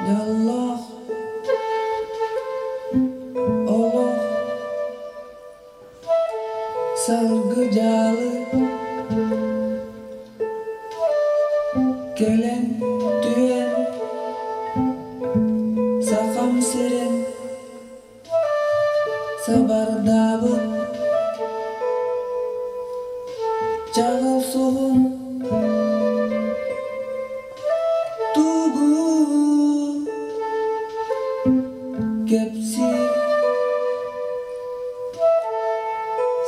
Дьоллоох олох саргы дьаалы кэлэн түһэн Сахам сирин сабардаабыт чаҕыл суһум тугу кэпсиир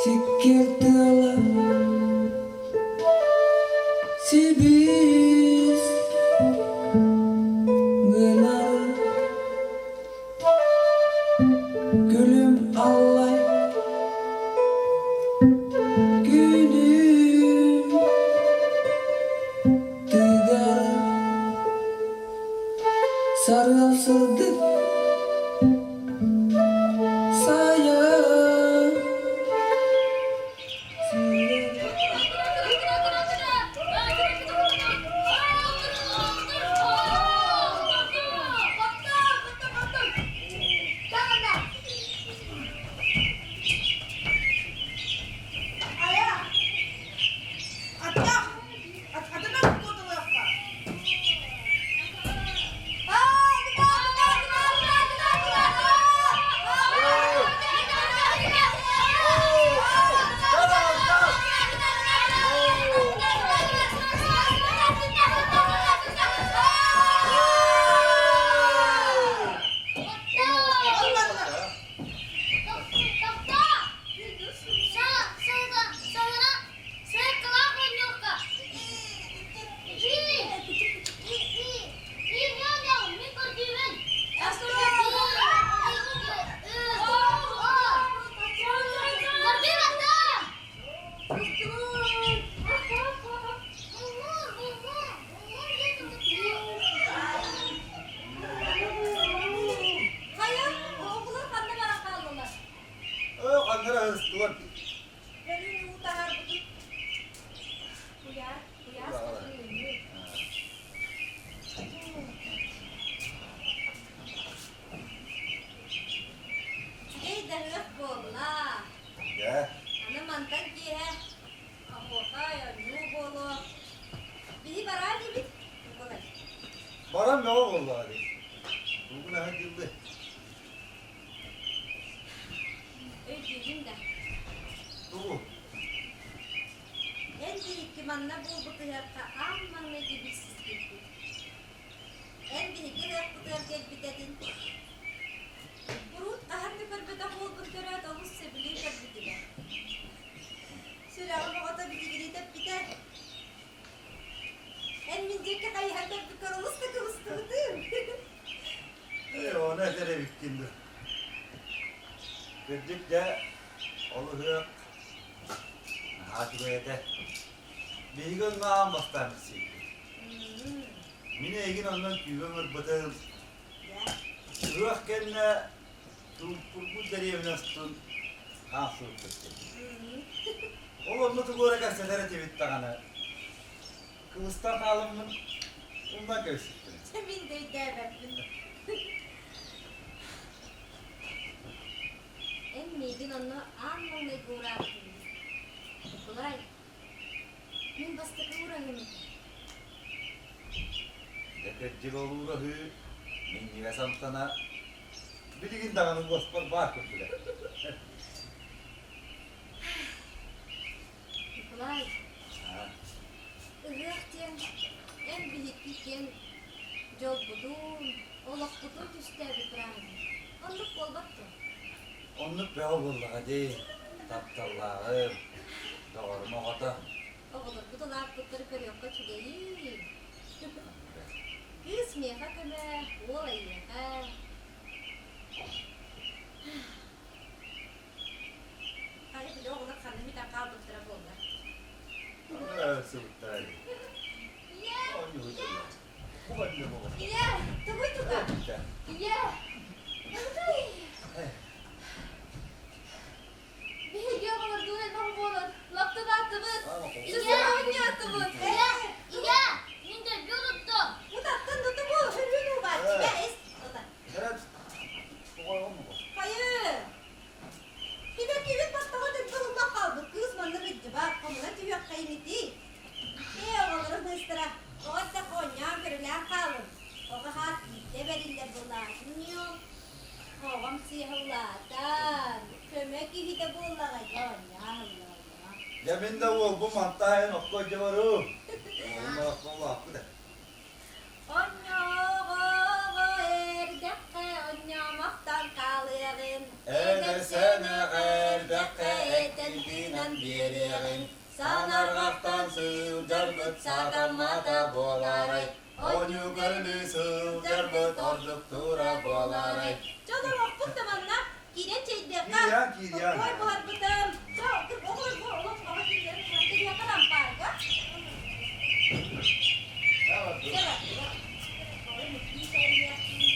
сиккиэр тыала сибис гынар Күлүм аллай күнүм тыгар сарыал сырдык сайа Хайа, оҕолор ханна баран хааллылар? Ханнара ыстылар. Бөлүүн уу таһаарбытын куйаар, куйаас үүннү. Үчүгэй да ыһыах буолла. Дьэ. Аны мантан киэһэ оһуохай, оонньуу буолуо. Биһи бараа диибит, Николай. Баран бөҕө буоллаҕа дии. Тугун аһын дьылды. Өйдүүгүн да? Тугу? Эн биһикки манна буолбут ыһыахха аан маҥнайгы билсиспиппит. Эн биһиги ыһыахпытыгар кэлбит этин. Урут хаһан да көрбөтөх уолбун көрөөт олус сөбүлүү көрбүтүгэр. Сүрэҕим оҕото битигирии тэппитэ. Эн мин диэки хайыһан көрбүккэр олус да кыбыстыбытым. Ээ, ону этэр эбиккин дуу. Кырдьык дьэ, ол ыһыах наһаа үчүгэй этэ. Биһиги онно аан бастаан билсибиппит. Мин эйигин онно күүгэ ыҥырбытым. Ыһыах кэннэ Тууппурбут дэриэбинэ устун хаамсыбыппыт. Ол онно тугу эрэ кэпсэтэр этибит даҕаны. Кыбыстан хааламмын умнан кэбиспиппин. Чэ, мин да өйдөөбөппүн. Эн миигин онно аан маҥнайгы уураабытыҥ. Ньукулай, мин бастакы уураһым этэ. Дьэ кырдьык ол уураһыы минньигэс амтана билигин даҕаны уоспар баар курдуга. Николай, ыһыах диэн эн биһикки киэн дьолбутун, олохпутун түстээбит бырааһынньык. Оннук буолбат дуо? Оннук бөҕө буоллаҕа дии, тапталлааҕым, доҕорум оҕото. Оҕолорбут улааппыттары көрүөххэ үчүгэйин. Кыыс миэхэ көмө, уол эйиэхэ. Хайа били оҕолор ханна бүтэн хаалбыттара буолла? Сылыттара дии. Ийэ! Ийэ! Тугуй туга? Ийэ! Биһиги оҕолордуун элбэх буолан лапталаатыбыт, сысыаҕынньаатыбыт. Ийэ! Ийэ! Мин дөлбү уруттум. Утаттан туту бу, хөрүөн убааччыга эс. Оонньуу. Оҕом сыыһа улаатан, көмө киһитэ буоллаҕа дьэ оонньоо оонньоо. Дьэ мин да уолбум мантаайын окко дьэ барыым. Уолум барахсан улааппыт ээ. Онньооҕо эрдэххэ онньоомохтон хаалыаҕын, Эдэр сэнэх эрдэххэ эттэн тыынан биэриэҕин, санарҕахтан сылдьарбыт сатаммата буолаарай, оонньуу көрүлүү сылдьарбыт ордук тура буолаарай. Дьон олохпут да манна киирэн чэйдиэххэ. Киириэн, киириэн. Ой, буһарбытым. Чэ, оҕолор бу олох оҕо киирэн киириэххэ лампаарга. Чэ, бардылар. Ой, микки сэргиэхтии.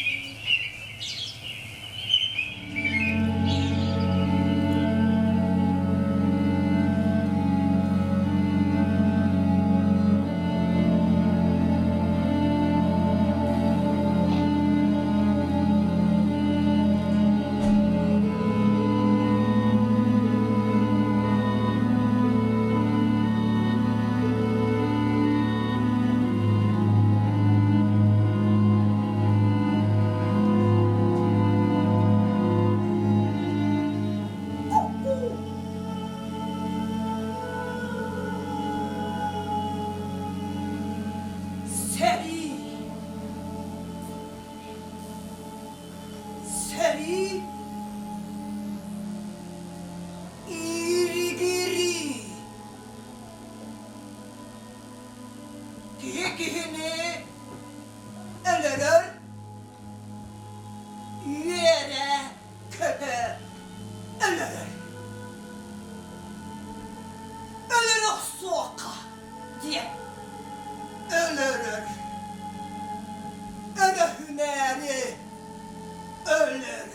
Сэрии! Сэрии! Ииригирии! Киһи киһини өлөрөр, үөрэ-көтө өлөрөр. Өлөрө охсуохха диэн өлөрөр. Өрөһүнээри өлөрөр.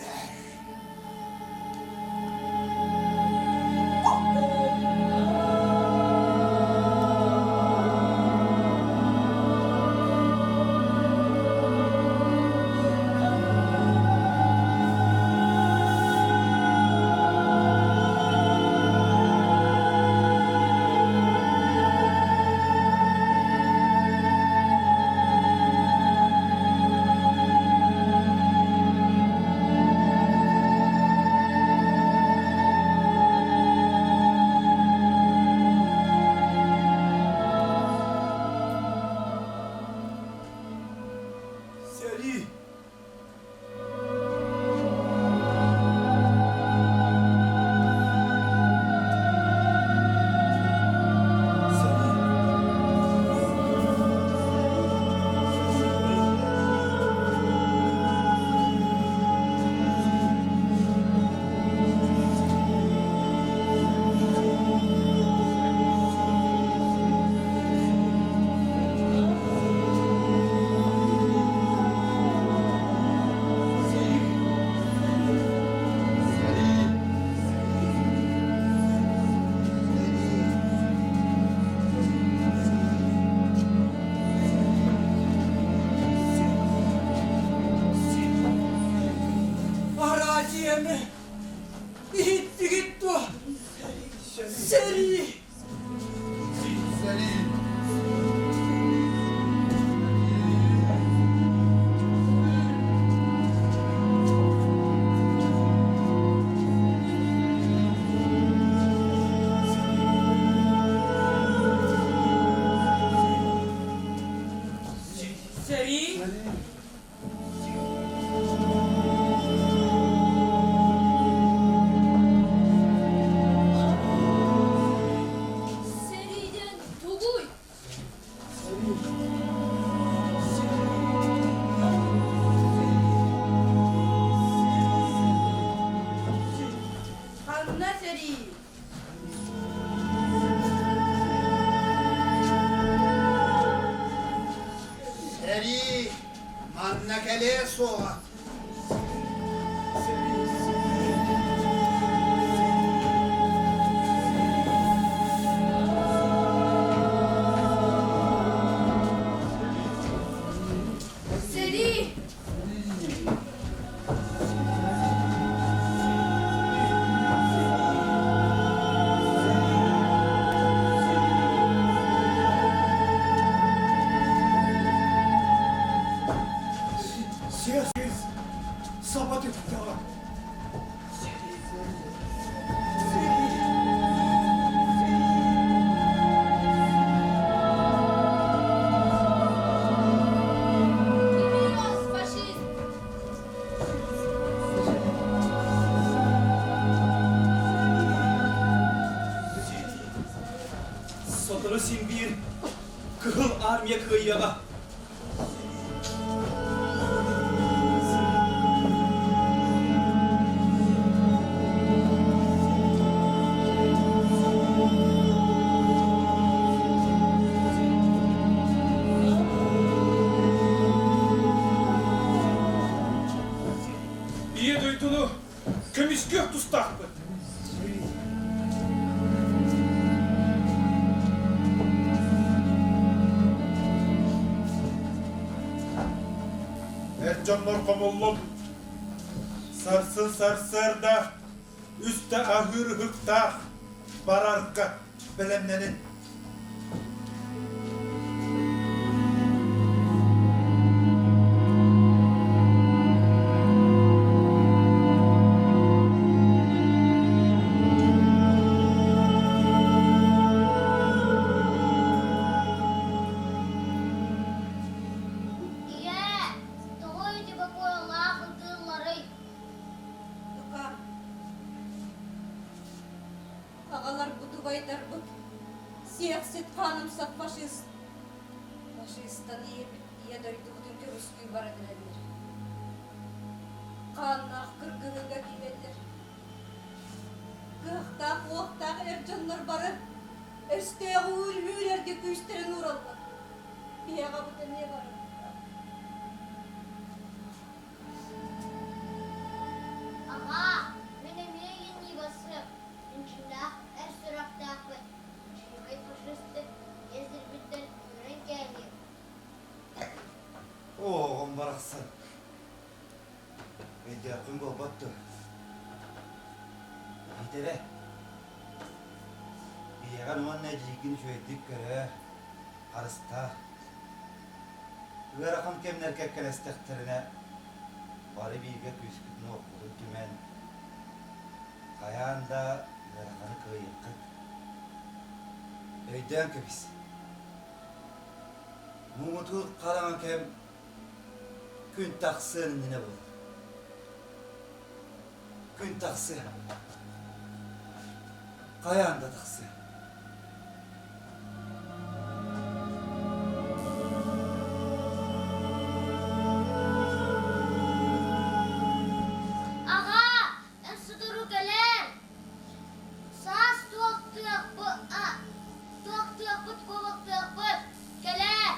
Сэрии! Сэрии! Сэрии! Араадьыйаны иһиттигит дуо? Сэрии! Сэрии! Сэрии! Саба түстэҕэ. Сэрии. Сэрии. Сэрии. Кимиос фашист! Сотору син биир Кыһыл Армия кыайыаҕа. Ийэ дойдуну көмүскүөх тустаахпыт. Эр дьоннор хомуллун. Сарсын сарсыарда үстэ аһыыр ыһыктаах барарга бэлэмнэнин. Ийээ, тоҕо ити бокуойалаах ытыылларый? Лука, аҕаларбыт, убайдарбыт, сиэхсит хаанымсах фашист. Фашистан ийэбит ийэ дойдубутун көмүскүү баран эрэллэр. Хааннаах кыргыһыыга киирэллэр. Кыахтаах, уохтаах эр дьоннор бары өстөөҕү үүрэргэ күүстэрин уураллар. Биһиэхэ аҕабыт эмиэ барар. Аҕаа, мин эмиэ иҥнигэсим, инчиннээх эр сүрэхтээхпин, дьиибэй фашисты ийэ сирбиттэн үүрэн кээһиэм. Оҕом барахсан. Өйдөөххүн буолбат дуо? Иитэрэ. Ийэҕин уонна эдьиийгин үчүгэйдик көрөөр, харыстаа. Ыарахан кэмнэр кэккэлэстэхтэринэ, бары бииргэ күүскүтүн-уоххутун түмэн, хайаан да ыараханы кыайыаххыт. Өйдөөн кэбис. Муҥутуур хараҥа кэм күн тахсыан иннинэ буолар. Күн тахсыа. Хайаан да тахсыа. Аҕаа, эн сотору кэлээр. Саас туохтуохпут, туохтуохпут куобахтыахпыт. Кэлээр.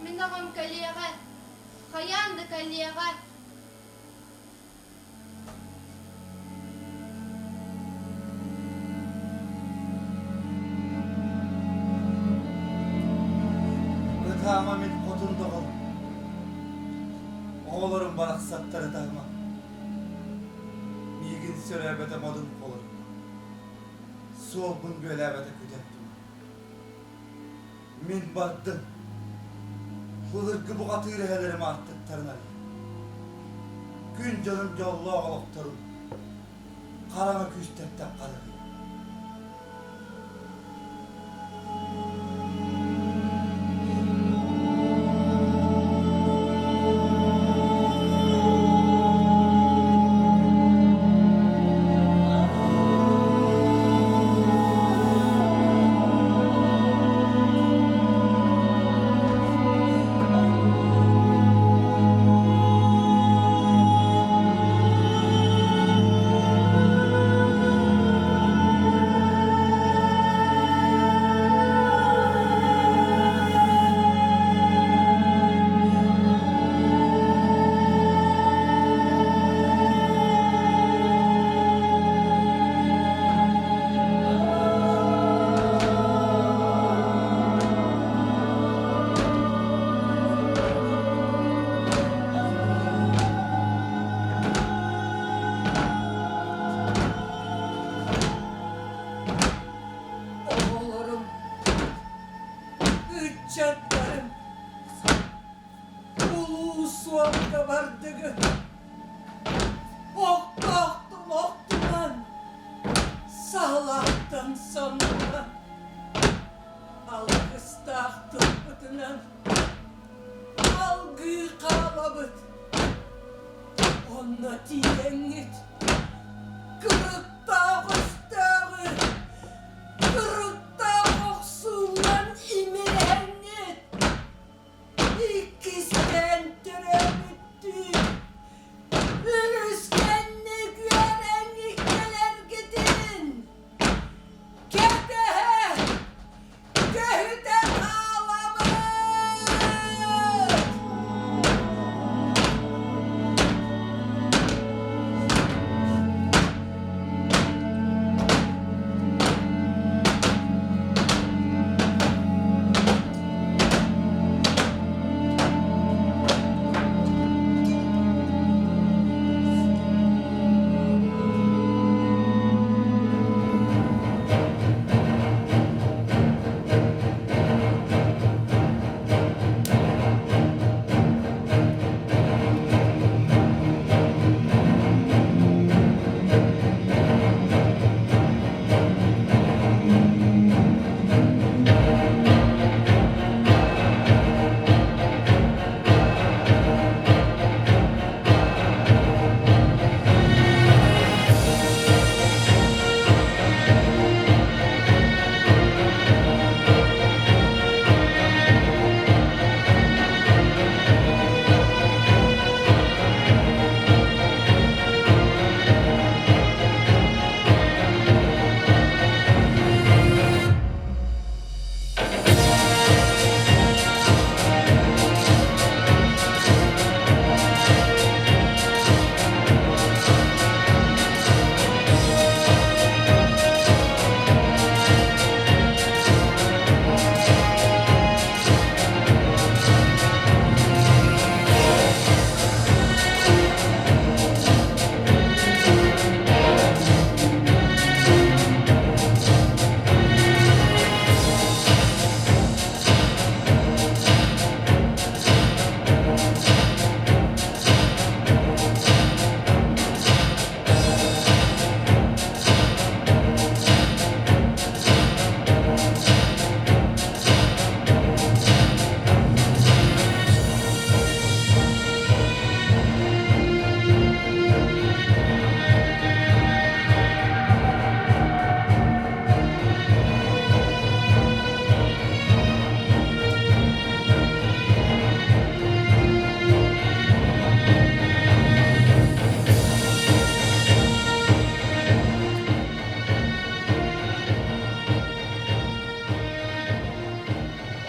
Мин аҕам кэлиэҕэ, хайаан да кэлиэҕэ. Ытаама мин хотун доҕор, оҕолорум барахсаттар ытаама. Миигин сөрөөбөтө модун холорук, суолбун бүөлээбэтэ күтэр туман. Мин бардым. Былыргы бухатыыр эһэлэрим ааттыктарын арый. Күн дьонум дьоллоох олохторун хараҥа күүстэртэн харыһый. Бу суолга бардыгыт. Охтоохтун охтунан, саалаахтан соннунан, алгыстаах тылбытынан алгыы хаалабыт. Онно тиийэҥҥит кырыктаах өстөөҕү кырыктаах охсуунан имирэҥҥит иккистээн төрөөбүттүү үлүскэнник үөрэҥҥит кэлэргитин кэтэһэ көһүтэ хаалабыт!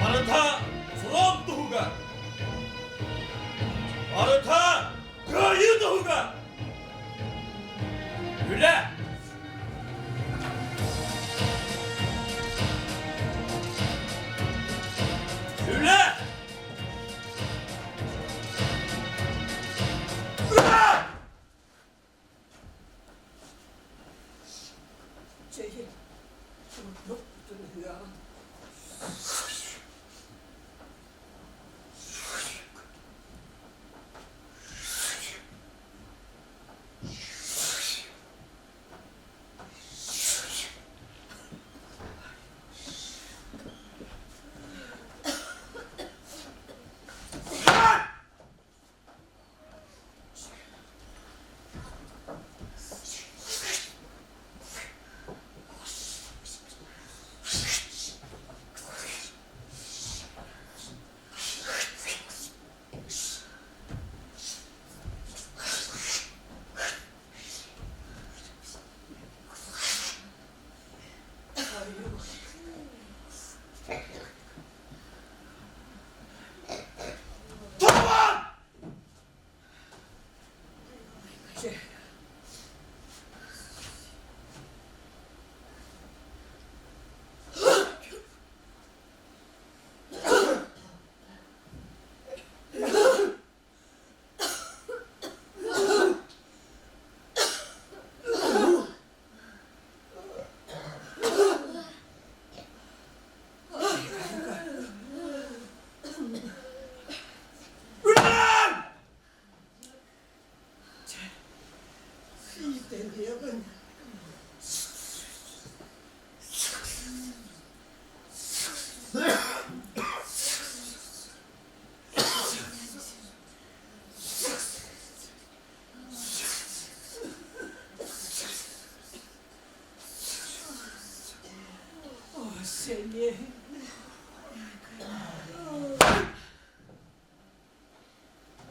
Барыта фронт туһугар! Барыта кыайыы туһугар! Үлэ! Үлэ! Үлэ! Чэйин, бурдукпутун ыһыаҕын.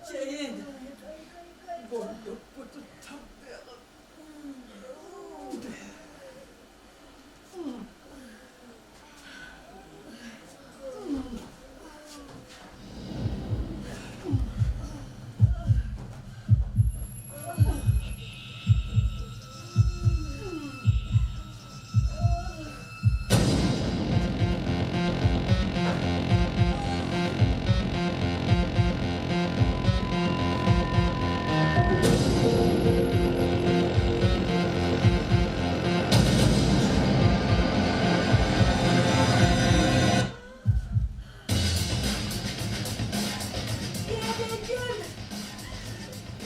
Чэйин, бурдукпутун тардыаҕын. Диэбитим,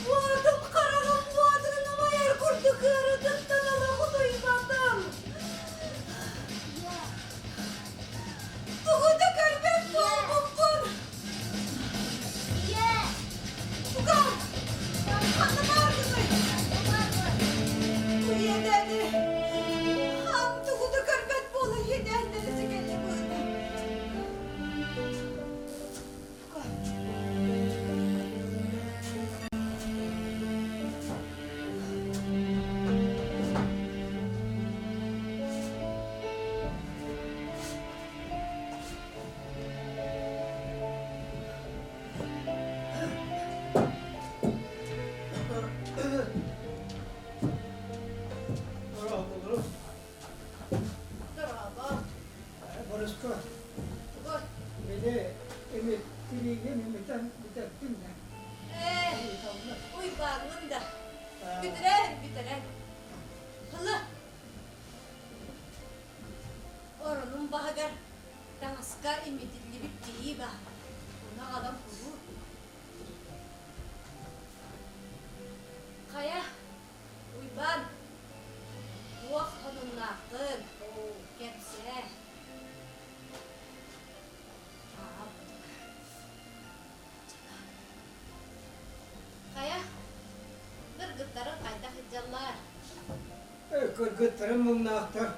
уотум хараҕым уотун умайар курдук ыарытыттан олох утуйбатым. Тугу да көрбөт буолбуппун. Ийээ! Тукаам, ханна бааргыный? Бу иэдээни аам тугу да көрбөт буола иэдээннэри сикэллэ быһыта. Тукаам. Дорообо. Боруска, Тугуй? били эми тириигин имитэн бүтэрдим да. Ээ, уйбааҥҥын да. Бүтэрэн, бүтэрэн. Ылы. Оронум баһыгар таҥаска имитиллибит тирии баар. Ону аҕалан кулуур. Хайа, Уйбаан, туох сонуннааххын? Кэпсээ. Хайа, кыргыттарыҥ хайдах сылдьаллар? Кыргыттарым муҥнаахтар.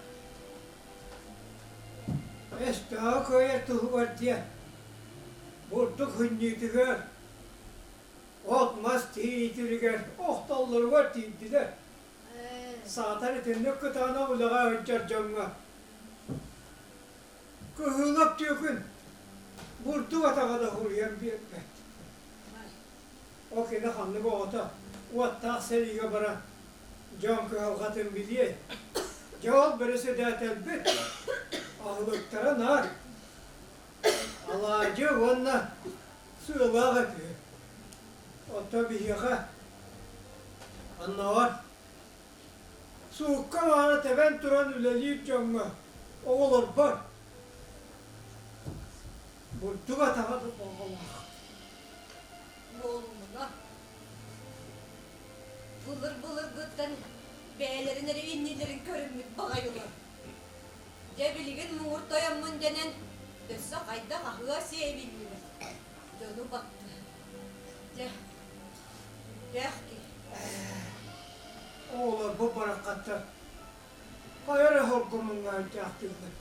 Өстөөҕү кыайар туһугар диэн бурдук хынньыытыгар, от-мас тиийиитигэр охтоллоругар тиийдилэр. Саатар итинник кытаанах үлэҕэ сылдьар дьоҥҥо Кыһыылап түөкүн бурдук атаҕа да суруйан биэрбэт. Ол кини ханнык оҕото уоттаах сэриигэ баран дьон кыһалҕатын билиэй. Дьэ ол бэрэсэдээтэлбит аһылыктара наар алаадьы уонна сыалаах этэ. Оттон биһиэхэ оннооҕор Суукка мааны тэбэн туран үлэлиир дьоҥҥо, оҕолорбор бурдук атаҕа да оҕолоох. Буолумуна. Былыр-былыргыттан бэйэлэрин эрэ иннилэрин көрүммүт баҕайылар. Дьэ билигин муҥур тойоммун дэнэн өссө хайдах аһыа-сиэ эбиллибэт. Дьону батты. Дьэ, сүрдээх киһи. Оҕолорбут бараххаттар хайа эрэ хоргомуҥҥа илдьээхтииллэр.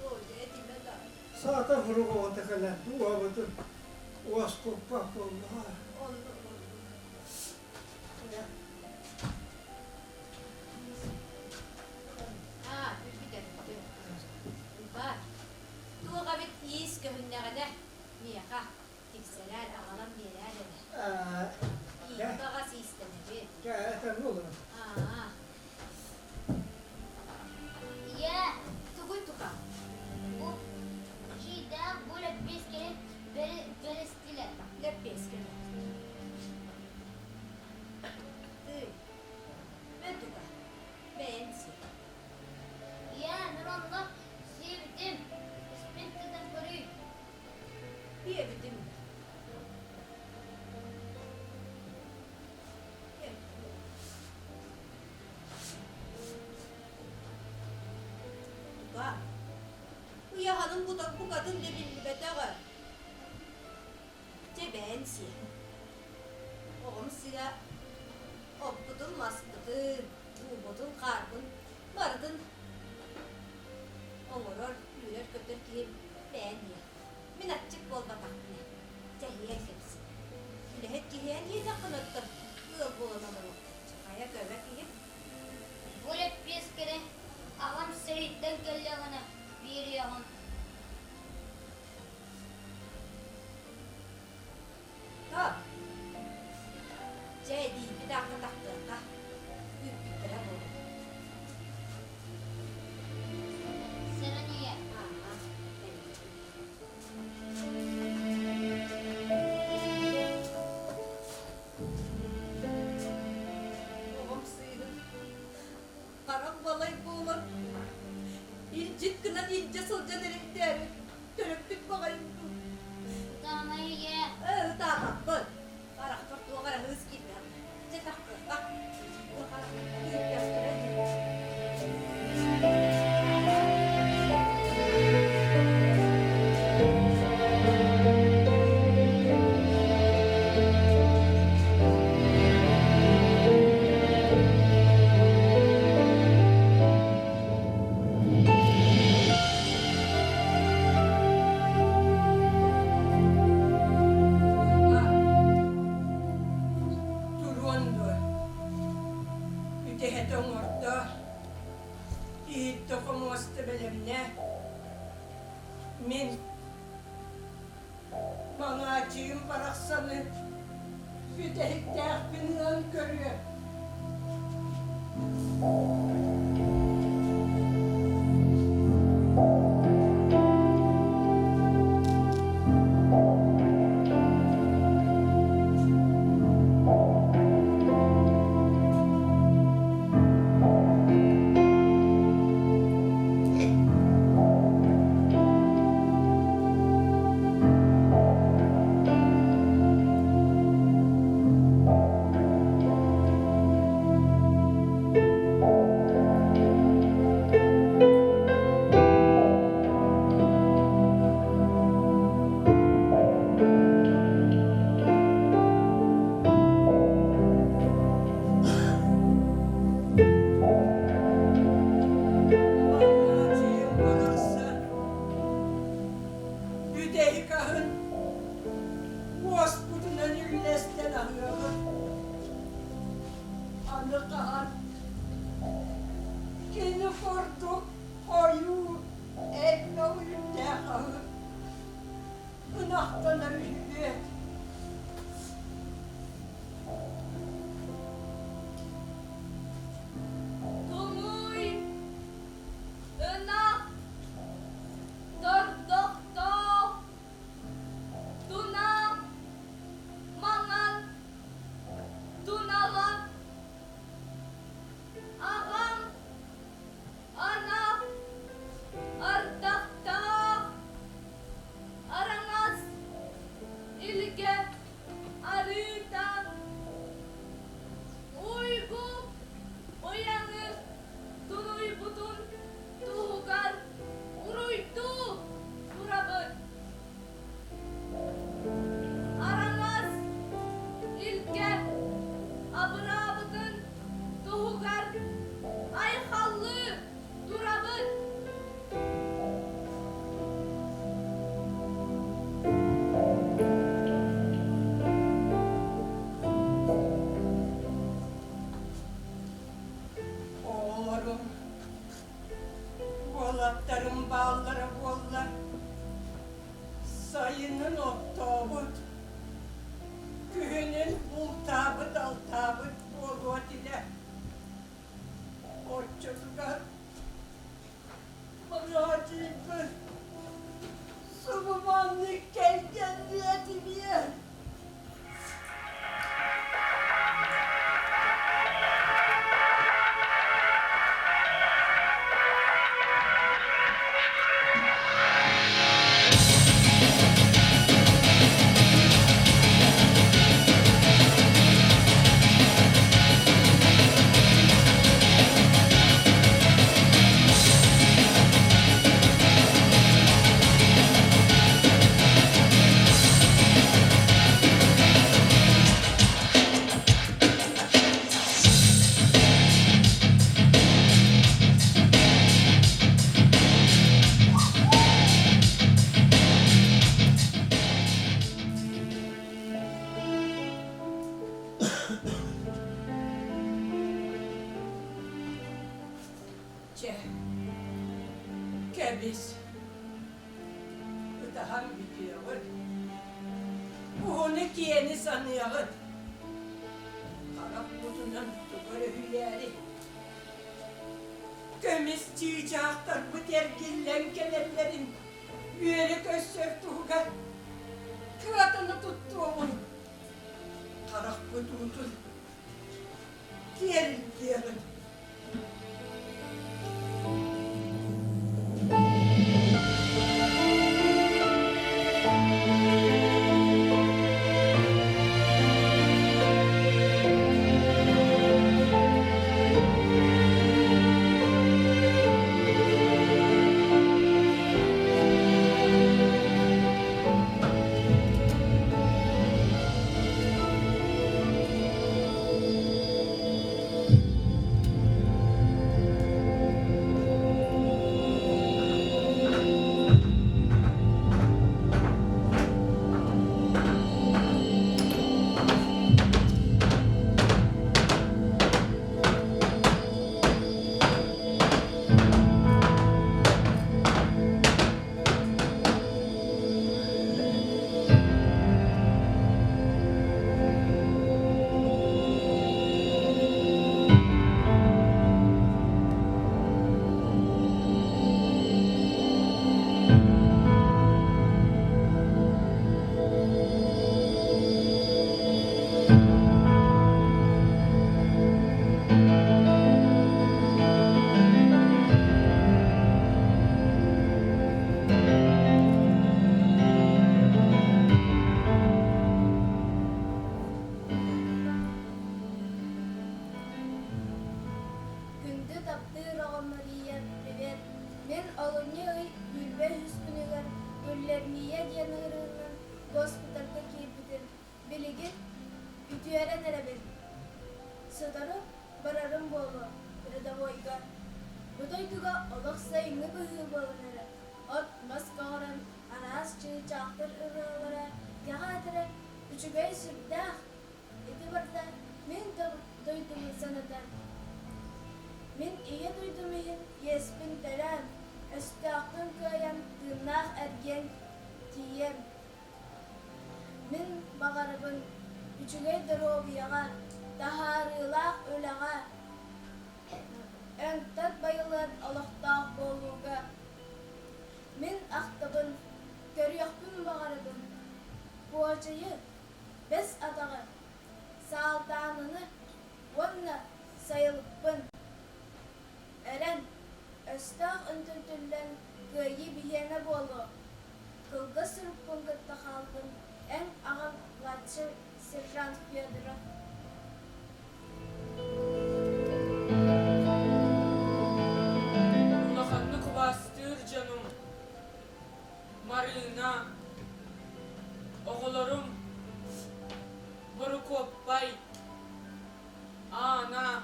Саатар сурук оҕото кэлэн дууһабытын уоскуппат буоллаҕа. Аа, бүппүтэ Уйбаан, туох эбит иис көһүннэҕинэ миэхэ тиксэрээр, аҕалан биэрээр эрэ. Иин баҕас иистэнэбит. Дьэ, этэҥҥэ олорун. Аа. Ийээ, Тугуй тука? бу чийдээх бу лэппиэскэни бэристилэр. Лэппиэскэни. Тыый. Мэ тука. Бэйэн сиэ. Ийээ, мин онно сиэбитим. Испин тытан көрүй. Диэбитим. Тука, уйаһаным бутан букатын да биллибэтэҕэ. Чэ бэйэн сиэ. Оҕом сыа оппутун-маспытын, уубутун-хаарбын барытын оҥорор, үөрэр-көтөр киһи. Бэйэн иһэ. Мин аччык буолбатахпын ээ. Чэ иһэн кэбис. Үлэһит киһи эн иэдэххин оттон ыал буолан олоруохпут. Хайа көбө киһи. Бу лэппиэскэни аҕам сэрииттэн кэллэҕинэ биэриэҕим. Топ. Чэ, эдиийбит аахха тахтыахха. Күүппүттэрэ буолуо. Сэрэн ийэ. Аа, Оҕом сыыһын харах балай буолан илдьит гынан илдьэ сылдьан эрэйдээбит төрөппүт баҕайым дуу. Ытаама ийээ. Ээ, ытаабаппын. Харахпар туох эрэ ыыс киирдэҕинэ. Дьэ таххыахха. Күүппэхтэрэ дии. Туруон дуо? Үтэһэтэ оҥордо, иһиттэ хомуоста бэлэмнэ. Мин Маҥаачыйым барахсаны бүтэһиктээхпин ылан көрүө. Маҥаачыйым барахсан бүтэһик аһын уоспутунан үллэстэн аһыаҕын. Аны хаһан кини курдук хойуу элбэх үүттээх аһы ынахтанар үһүбүөт. Туҥуй, ынах, тордохтоох, тунах, маҥан, туналан, аҕам, анах, ардахтаах, араҥас, илгэ. Чэ, кэбис. Ытаһан бүтүөҕүт. Уһуну-киэни саныаҕыт. Харах кутунан тугу өрүһүйээри. Көмүс чыычаахтарбыт эргиллэн кэлэллэрин үөрэ көрсөр туһугар кыатаны туттуоҕун. Харахпыт уутун киэр илгиэҕин. Күндү таптыыр оҕом Мария, привет! Мин олунньу ый сүүрбэ үһүс күнүгэр Гүллэрмия диэн ыарыынан госпитальга киирбитим. Билигин үтүөрэн эрэбин. Сотору барарым буолуо, рядовойга. Бу дойдуга олох сайыҥҥы быһыы буолан эрэр. От-мас көҕөрөн, араас чыычаахтар ырыалара кэҕээтэрэ үчүгэй сүрдээх. Ити барыта мин дойдубун санатар. Мин ийэ дойдум иһин иэспин төлөөн, өстөөхпүн кыайан тыыннаах эргиэн тиийиэм. Мин баҕарабын үчүгэй доруобуйаҕа, таһаарыылаах үлэҕэ, өҥтөн байылыат олохтоох буолууга. Мин ахтабын, көрүөхпүн баҕарабын. Куочайы, бэс атаҕы, саалтааныны уонна сайылыкпын. Эрэн, өстөөх үнтүртүллэн кыайыы биһиэнэ буолуо. Кылгас сурукпун кытта хааллым, эн аҕаҥ младший сержант Федоров. Улаханнык убаастыыр дьонум Марыына, оҕолорум Борукуоппай, Аана,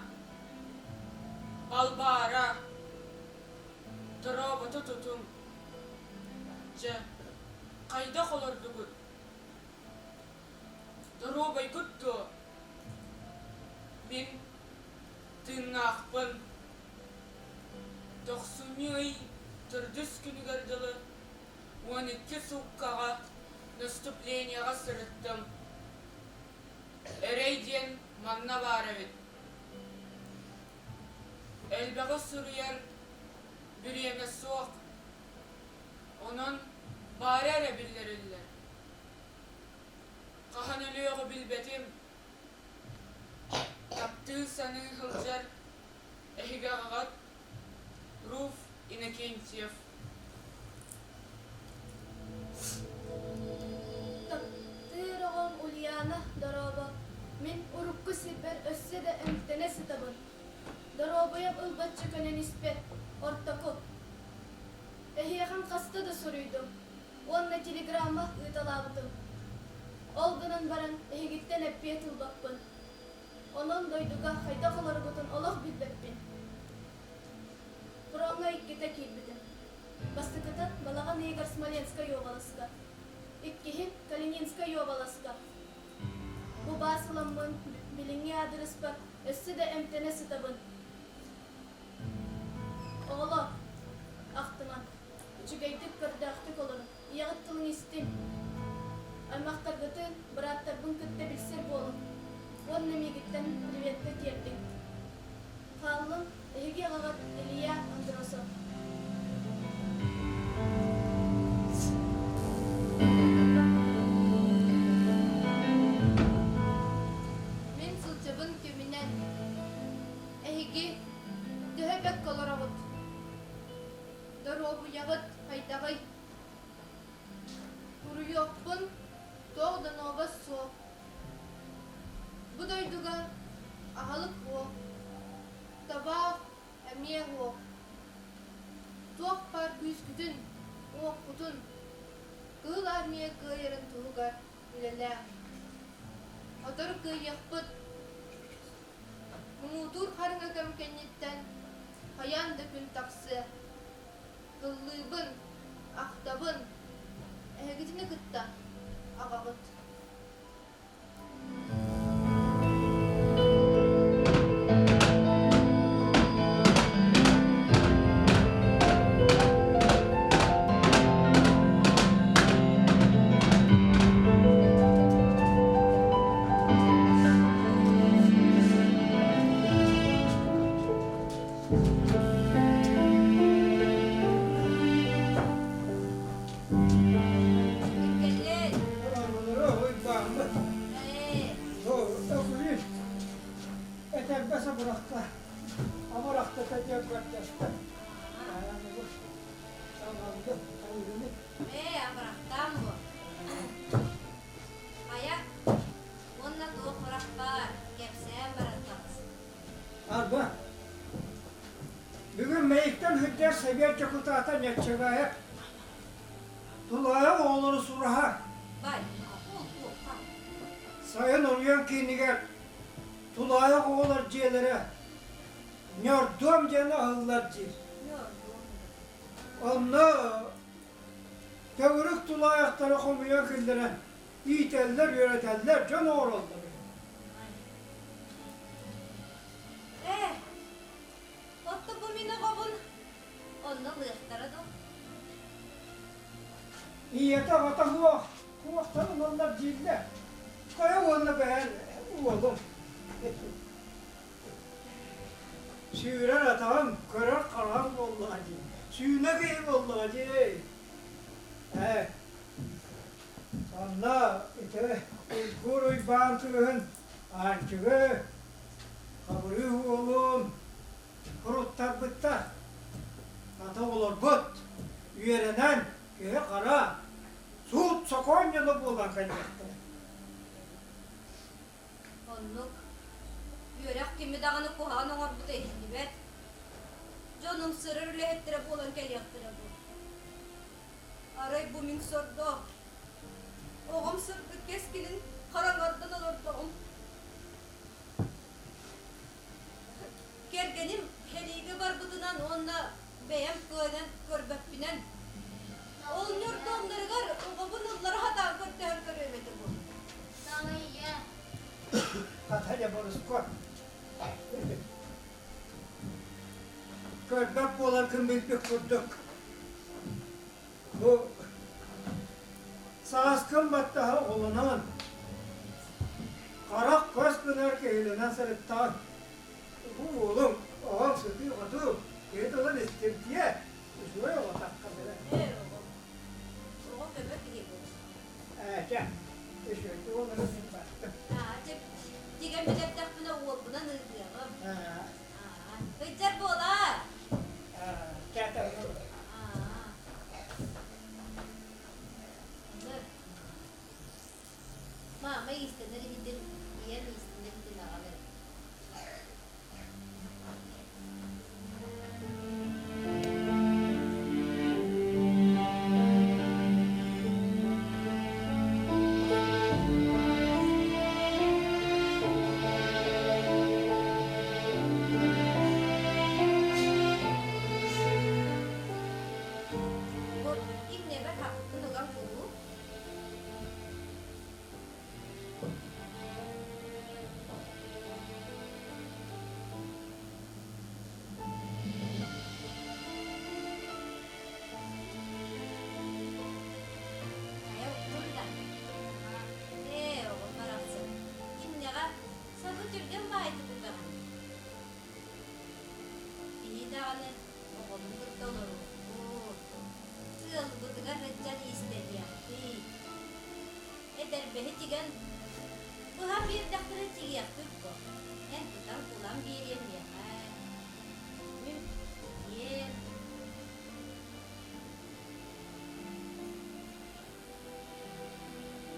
Балбаара, дорообото тутуҥ. Дьэ, хайдах олордугут? Доруобайгыт дуо? Мин тыыннаахпын. Тохсунньу ый төрдүс күнүгэр дылы 12 сууккаҕа наступлениеҕа сырыттым. Эрэй диэн манна баар эбит. Элбэҕи суруйар бириэмэ суох. Онон баара эрэ биллэриллэр. Хаһан өлүөҕү билбэтим. Таптыы саныы сылдьар эһиги аҕаҕыт Руф Иннокентьев. Таптыыр оҕом Ульяна, дорообо. Мин урукку сирбэр өссө да эмтэнэ сытабын. Доруобуйам ылбачча көнөн испэт, ортоку. Эһиэхэм хаста да суруйдум уонна телеграмма ыыталаабытым. Ол гынан баран эһигиттэн эппиэт ылбаппын. Онон дойдуга хайдах олорбутун олох билбэппин. Фроҥҥа иккитэ киирбитим. Бастакытын балаҕан ыйыгар Смоленскай уобаласка, иккиһин Калининскай уобаласка. Бу баас ыламмын билиҥҥи аадырыспар өссө да эмтэнэ сытабын. Оҕолоор, ахтымаҥ, үчүгэйдик көрдөөхтүк олоруҥ, ийэҕит тылын истиҥ. Аймахтаргытын, бырааттарбын кытта билсэр буолуҥ уонна миигиттэн приветтэ тиэрдиҥ. Хааллым, эһиги аҕаҕыт Илья Андросов. Мин сылдьабын кэминэн Эһиги төһө бэркэ олороҕут? Доруобуйаҕыт хайдаҕый? Суруйуохпун туох да нуобас суох. Бу дойдуга аһылык суох, табаах эмиэ суох. Туох баар күүскүтүн, уоххутун Кыһыл Армия кыайарын туһугар үлэлээҥ. Сотору кыайыахпыт. Муҥутуур хараҥа кэм кэнниттэн хайаан да күн тахсыа. Ыллыыбын, ахтабын, эһигитини кытта аҕаҕыт. Кэллин. Уйбааммыт. Өкүлүүн этэрбэс абырахта абырахтата диэн көрдөстө. Аҕалды, айгыны. Ээ, абырахтаан бу. Хайа, уонна туох сурах баар, кэпсээн баран таҕыс. Арба, бүгүн Мэйиктэн сылдьар сэбиэт дьокутаата Ньаччагаев тулаайах оҕолору сураһар. Бай, ол туохха? Сайын оройуон киинигэр тулаайах оҕолор дьиэлэрэ Ньордуом диэн аһыллар диир. Ньордуом. Онно төгүрүк тулаайахтары хомуйан киллэрэн иитэллэр, үөрэтэллэр, дьон оҥороллор. Ээ, отто бу мин оҕобун онно ылыахтара дуо? Ийэтэ аҕата суох, куохтан ылаллар дииллэр. Хайа уонна бэйэн уолум. Сүүрэр атаҕым, көрөр хараҕым буоллаҕа дии. Сүүнэ киһи буоллаҕа дии. Ээ, онно ити Уйгур Уйбаан кыыһын Аанчыгы, Хабырыы уолун суруттарбыттар. Ата олорбут, үөрэнэн киһи-хара, суут-сокуон дьоно буолан кэллэхтэрэ. Оннук. Үөрэх кими даҕаны куһаҕан оҥорбута иһиллибэт. Дьонум сырар үлэһиттэрэ буолан кэлиэхтэрэ бу. Арай бу мин сордоох. Оҕом сырдык кэскилин хараҥардан олордоҕум. Кэргэним сэриигэ барбытынан уонна бэйэм кыайан көрбөппүнэн, ол ньурдуомнарыгар оҕобун ыллара сатаан көрдөһөн көрүөм этэ бу. Хата дьэ борускуо. Көрбөт буоларгын билбит курдук. Бу сааскын баттаһа оҕолонон, харах көс гынар киһилэнэн сырыттаҕын. Бу уолуҥ, оҕоҥ сытыы-хотуу, киһи тылын истимтиэ, үчүгэй оҕо тахха бэрэ. Эр оҕо. Оҕо көмө киһи буолар. Ээ, чэ, үчүгэйдик олорон мин бардым. Аа, чэ, тигэн бүтэрдэхпинэ уолбунан ыытыаҕым. Аа, ыйдьар буолаар. Аа, чэ, Аа. Маама иистэнэр иһитин, ийэм иистэнэр иһитин аҕал эрэ. даҕаны оҕобун кытта олоруохпут. Ыалбытыгар сылдьан иистэниэхпит. Этэрбэһи тигэн быһан биэрдэхпинэ тигиэхпит буо. Эн тутан булан биэриэҥ миэхэ. Мин тигиэм.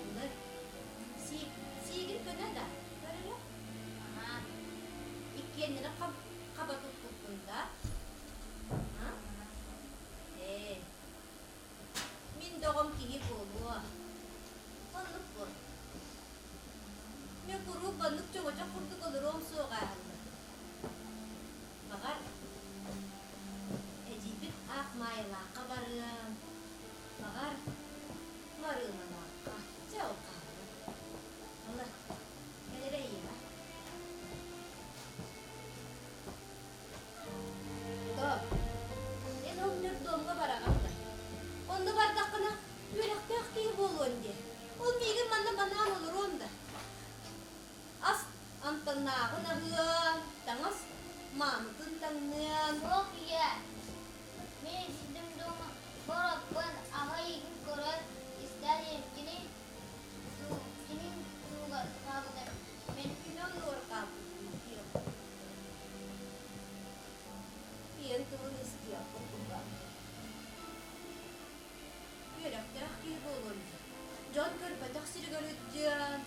Ылы, сиик, сиигин көнө да, көрөрө. Аһаа, иккиэннэрин хаба туппуппун да. А? Ээ, мин да оҕом киһи буолуо. Оннук буол. Мин куруук баннык чоҥочох курдук олоруом суоҕа ааһыллар. Баҕар, эдьиийбит аах Маайалаахха барыам, баҕар, Марыыналаахха. Дьэ, ол хаалла. Ылар, кэлэрэ ийэҕэ. Тоо, эн ол ньурдуомҥа бараҕын да? Онно бардаххына, үөрэхтээх киһи буолуон дии. Ол миигин манна манаан олоруон да. Ас амтаннааҕын аһыан, таҥас маанытын таҥныан. Суох ийэ, мин итинтим дуома бороппун аҕа эйигин көрөр, истэр кини кини туһугар хаалбыта мин Кини оннугар хаалбыт Ийэн тылын истиэххин курдат. Үөрэхтээх киһи буолуон дии. Дьон көрбөтөх сиригэр ыддьыан.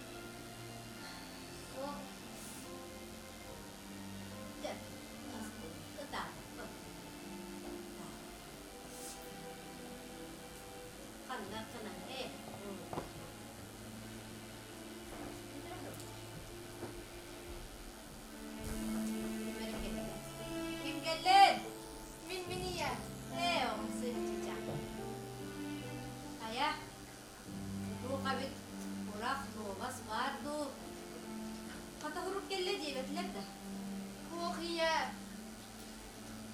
Суох. Дьэ, ытаабаппын. Ханна ханан ээ. Ким кэллин? Мин мин ийэ. Ээ, оҕомсуй чыча. Хайа, туох эбит, курах, нуобас баар дуу? Хата урук кэллэ диэбэтилэр да. Туох ийэ?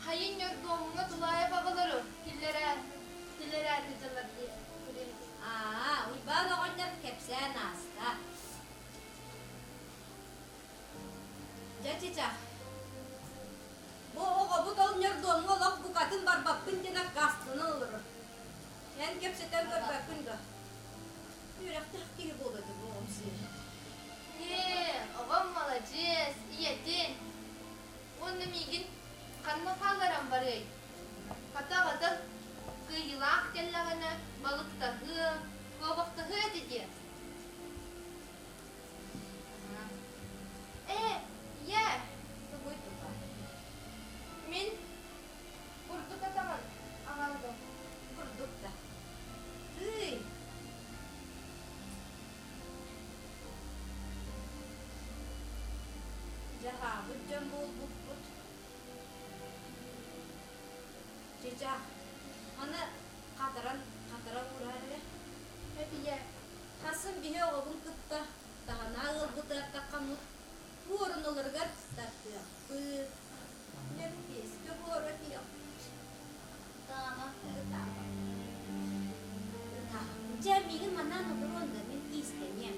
Хайын ньоргуомҥа тулаайах оҕолору киллэрэ киллэрээри дьаллар дии. Аа, Уйбаан оҕонньор кэпсээн ааста. Дьэ, чычах, бу оҕобут ол ньордуомҥа олох букатын барбаппын диэн аккаастанан олорор. Эн кэпсэтэн көрбөккүн дуо? Үөрэхтээх киһи буолуо этэ бу оҕом сиэрэ. Ээ, оҕом маладьыас, ийэтин. Уонна миигин ханна хаалларан барыай? Хата аҕата кыайыылаах кэллэҕинэ балыктаһыа, куобахтаһыа этэ диэ. Ээ, ийээ, Тугуй туга? Мин бурдук атаҕын аҕаллым. Бурдук да. Тыый! Дьаһаабыт дьон буолбуппут. Чычах, аны хатаран хатара уураар эрэ. Эпийэ. Хасын биһи оҕобун кытта таһанаа ыалбытыгар таххаммыт буоруналарыгар тардыахпыт. Лэппиэскэ буора диэхпит. Таама. Ытаама. Ытаама. Дьэ, миигин манаан олоруон да, мин иистэниэм.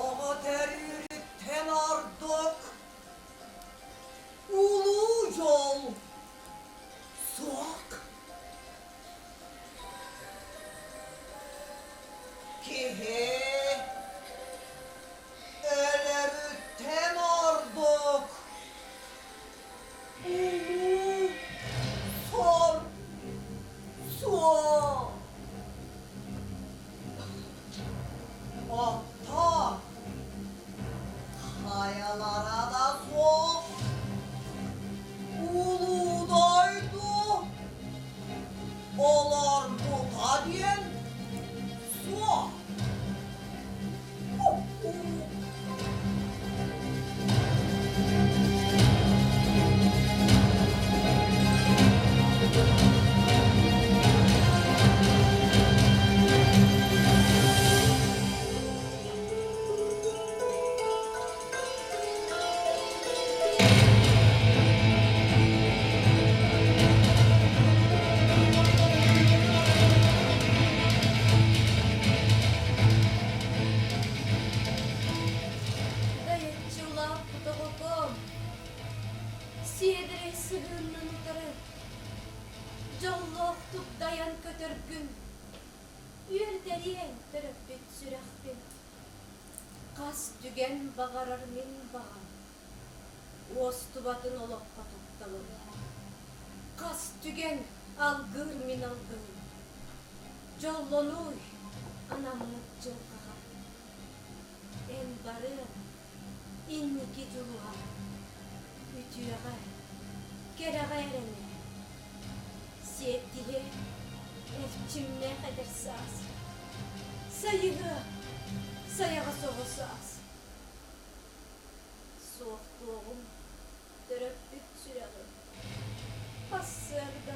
Оҕо төрүүрүттэн ордук улуу дьол суох. Киһи өлөрүттэн ордук улуу сор суох. Оттон Бэриэҥ төрөппүт сүрэхпин. Хас түгэн баҕарар мин баҕам, Уостубатын олоххо тапталым. Хас түгэн алгыыр мин алгыһым, Дьоллонууй анаммыт дьылҕаҕа. Эн барыаҥ инники дьулуһа, Үтүөҕэ, кэрэҕэ эрэнэ. Сиэттиһиэ эрчимнээх эдэр саас, Сайыһыа сайаҕас оҕо саас. Суохтуоҕум төрөппүт сүрэҕим, Сарсыарда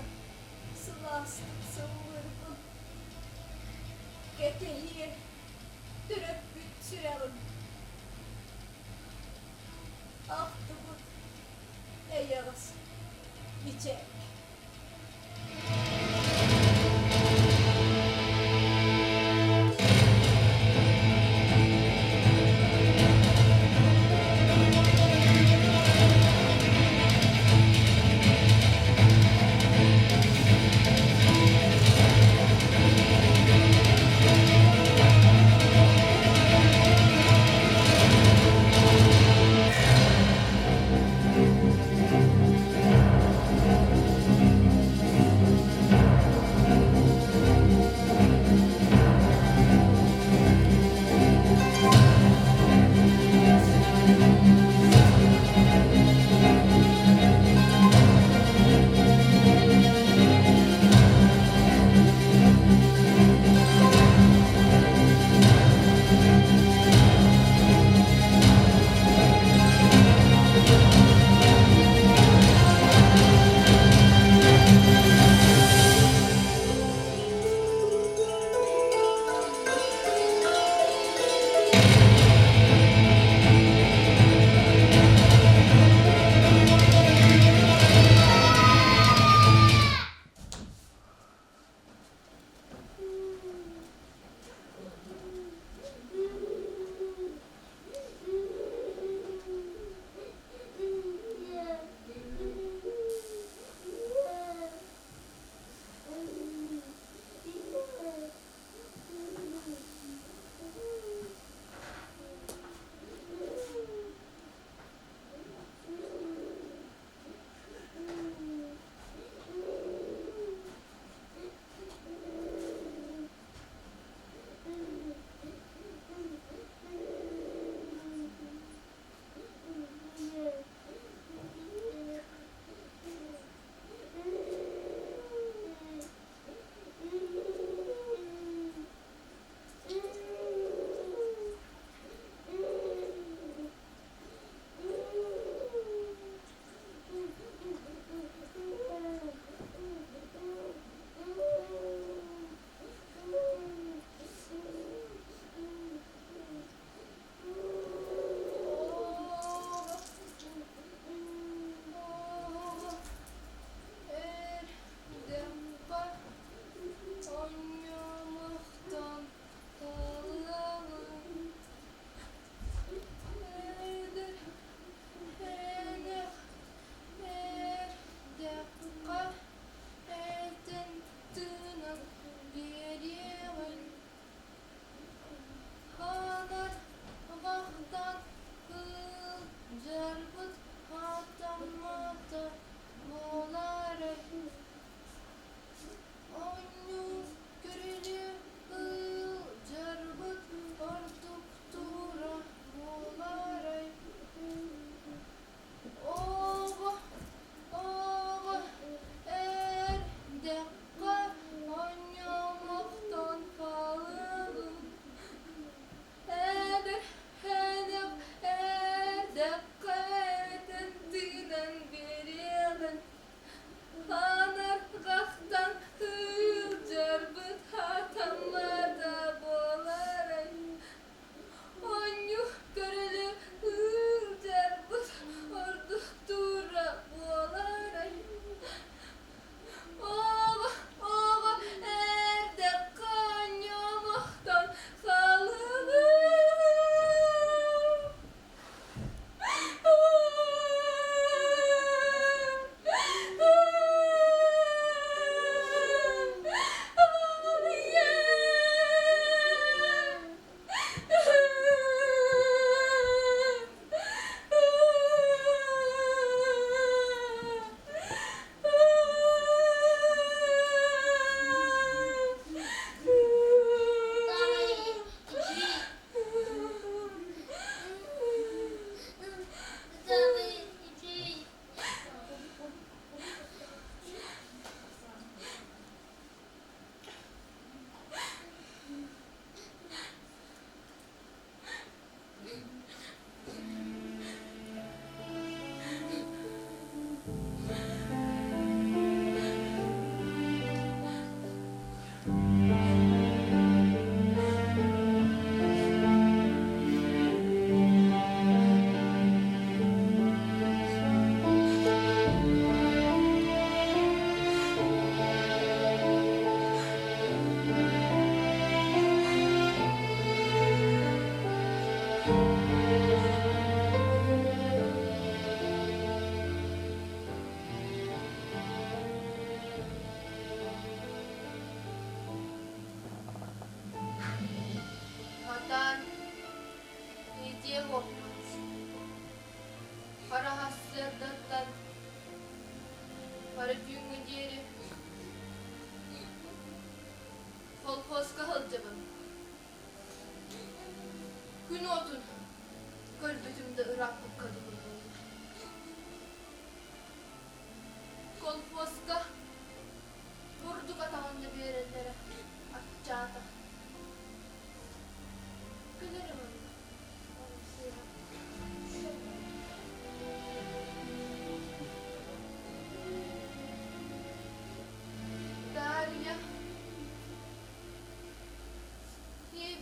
сылаастык сыллыырбын. Кэтэһиэ төрөппүт сүрэҕим. Ахтыбыт эйэҕэс мичээк.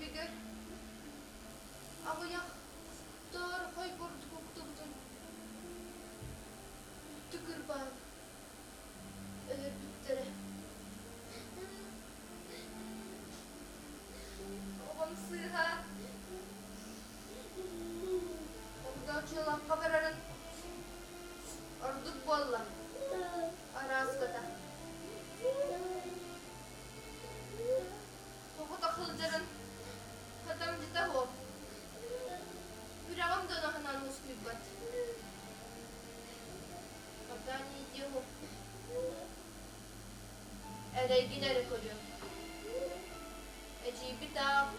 Сиригэр аҕыйах таархай курдук уктубутун үлтү кырбаан өлөрбүттэрэ. Оҕом сыыһа Огдооччулахха барарын ордук буолла арааската. Соҕотох сылдьарын хатамдьыта суох. Сүрэҕим да оноһунан мускуйбат. Пока не делал. Эрэйгин эрэ көрүөм. Эдьиийбит аах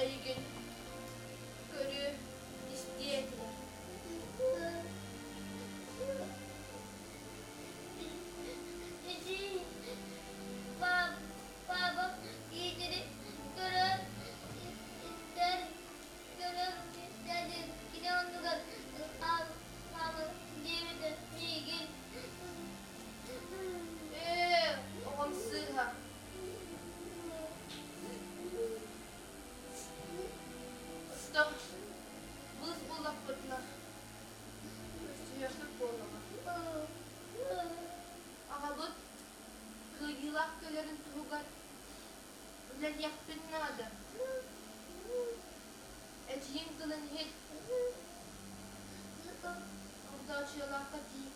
эйигин көрүө, истиэ этилэр. Эдьиий, папам киһитини көрөр, истэр, көрөр, истэр кини оннугар хаамар диэбитэ миигин. Ээ, оҕом сыыһа. Оттон быыс буллахпытына көрсүһүөхпүт буоллаҕа. Аҕабыт кыайыылаах кэлэрин туһугар үлэлиэхпин наада. Эдьиийиҥ тылын иһит. Огдооччуйалаахха тиий.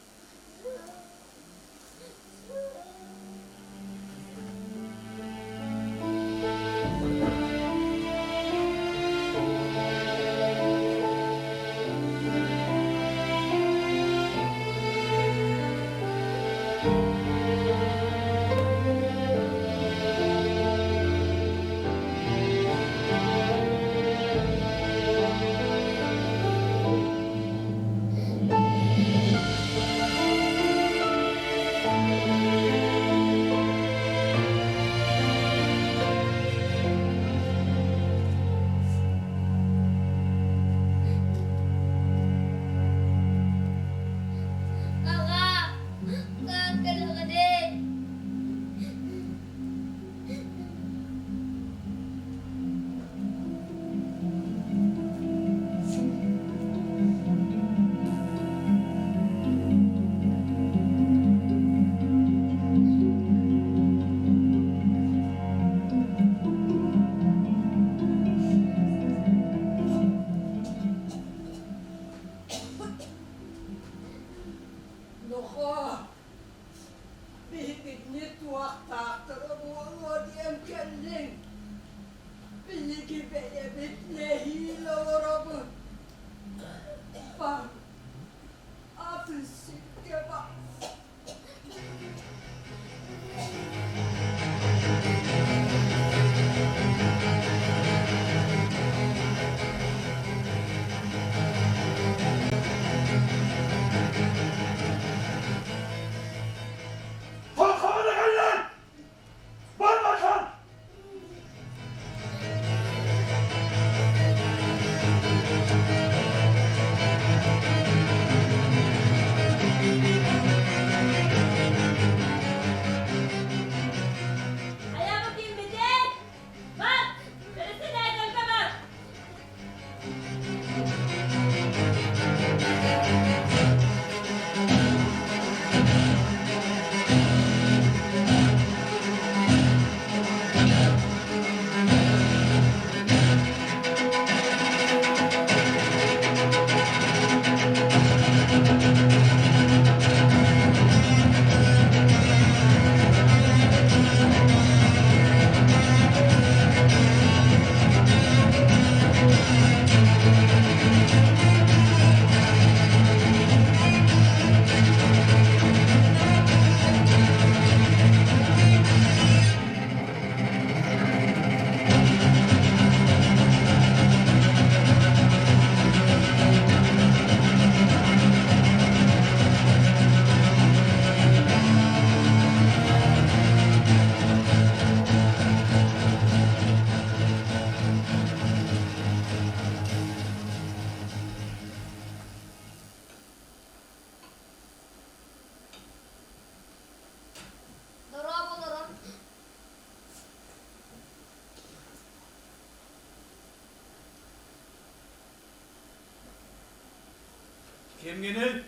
Кимҥиний?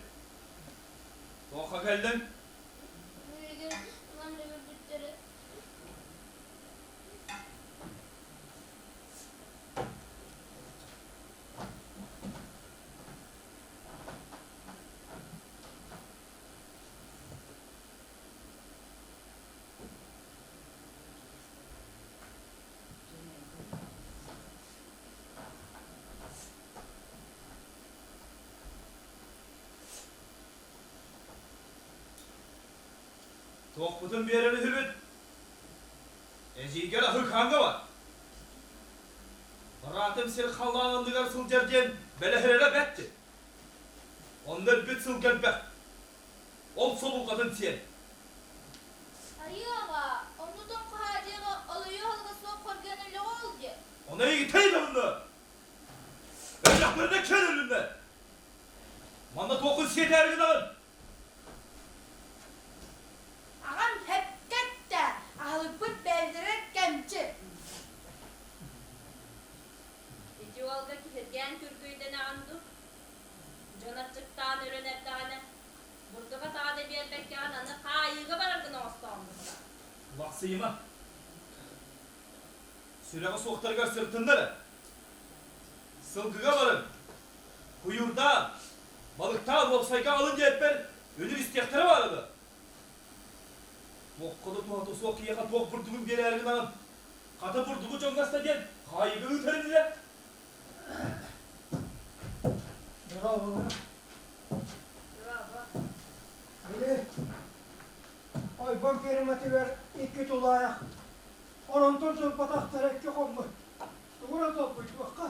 Туохха кэллиҥ? Миигин манна өлөрбүттэрэ. Туохпутун биэрэр үһүбүт? Эдьиийгэр аһыы-хааҥҥа бар. Быраатым сир халлаан анныгар сылдьар диэн бэлэһирэрэ бэрт. Онно өлбүт сылгы элбэх. Ол собулҕатын сиэн. Айыаҕа, онну тоҥхоһоодьуйаҕа олойу аһылыга суох хоргуйан өллөҕө ол диэ. Ону эйигиттэн ыытабынна. Өллөхтөрүнэ кэл өлүннэ. Манна туоххун сиэтээри гынаҕын? Аҕам сөпкө эттэ, аһылыкпыт бээлдэрэр кэмчи. Ити уолга киһиргээн күргүйдэнэҕин дуу? Дьон аччыктаан өлөн эрдэҕинэ, бурдук атаҕа да биэрбэккэҕин аны хаайыыга бараргын оҥостоҕун быһыылаах. Лахсыйыма. Сүрэҕэ суохтарыгар сыртыннар эрэ. Сылгыга барыҥ, куйуурдаан, балыктаан уопсайга алын диэппэр өлөр истиэхтэрэ баара дуо? Туохха да туһата суох киһиэхэ туох бурдугун биэрээри гынаҕын? Хата бурдугу дьоҥҥо аста диэн хаайыыга ыытар инилэр. Браво! Браво! Били, ойбон ферматыгар икки тулаайах, оронтон турбатахтара икки хоммут. Тугу эрэ толкуйдуохха,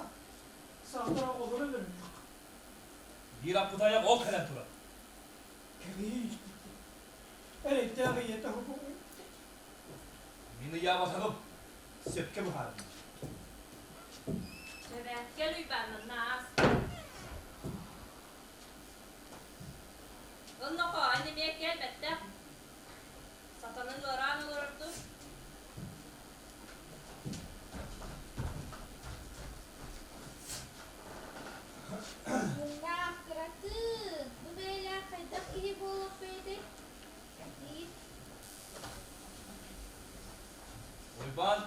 саатар оҕолору өлөрүөххэ. Биир аппытайах ол кэлэн турар. Кэбиис, эрэйдээх ийэтэ уһугун. Мин ыйаабатаҕым, сөпкө быһаардым. Чэбээккэл Уйбааннанна аас. Ыл нохоо, эн эмиэ кэлбэттэх. Сатанын ыараан олорор дуу? Муҥнаах кыратын, бу бэйэлээх хайдах киһи буолуохпуй этэй? Диир. Уйбаан,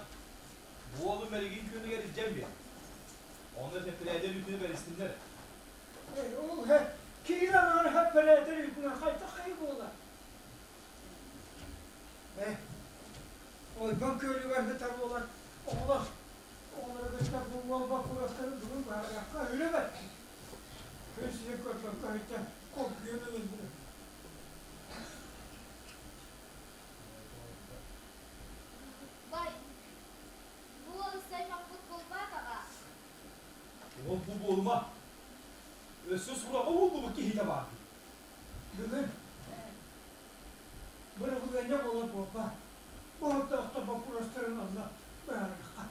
бу уолу мэлигин күнүгэр илдьэн биэр. Онно тэппирээдэр үүтүнэ бэристиннэр. Ол киирэн аҥаар хэппэрээтэр үүтүнэн хайдах хайы буолар? Э, ойбон күөлүгэр сытар буолан оҕолор оҕолору кытта бу уол боппуруостарын бүгүн быһаарыахха үлэ бэрт. Күн сирин көрбөккө сылдьан хоргуйан өлөллөр. Бай, бу уол аймахпыт буолбатаҕа. Ол бу буолума. Өссө сураҕа уоллубут киһитэ баар дии. Бүгүн бырабылыанньа буолар буолбаат, боһордоохтор боппуруостарын онно быһаарыахха.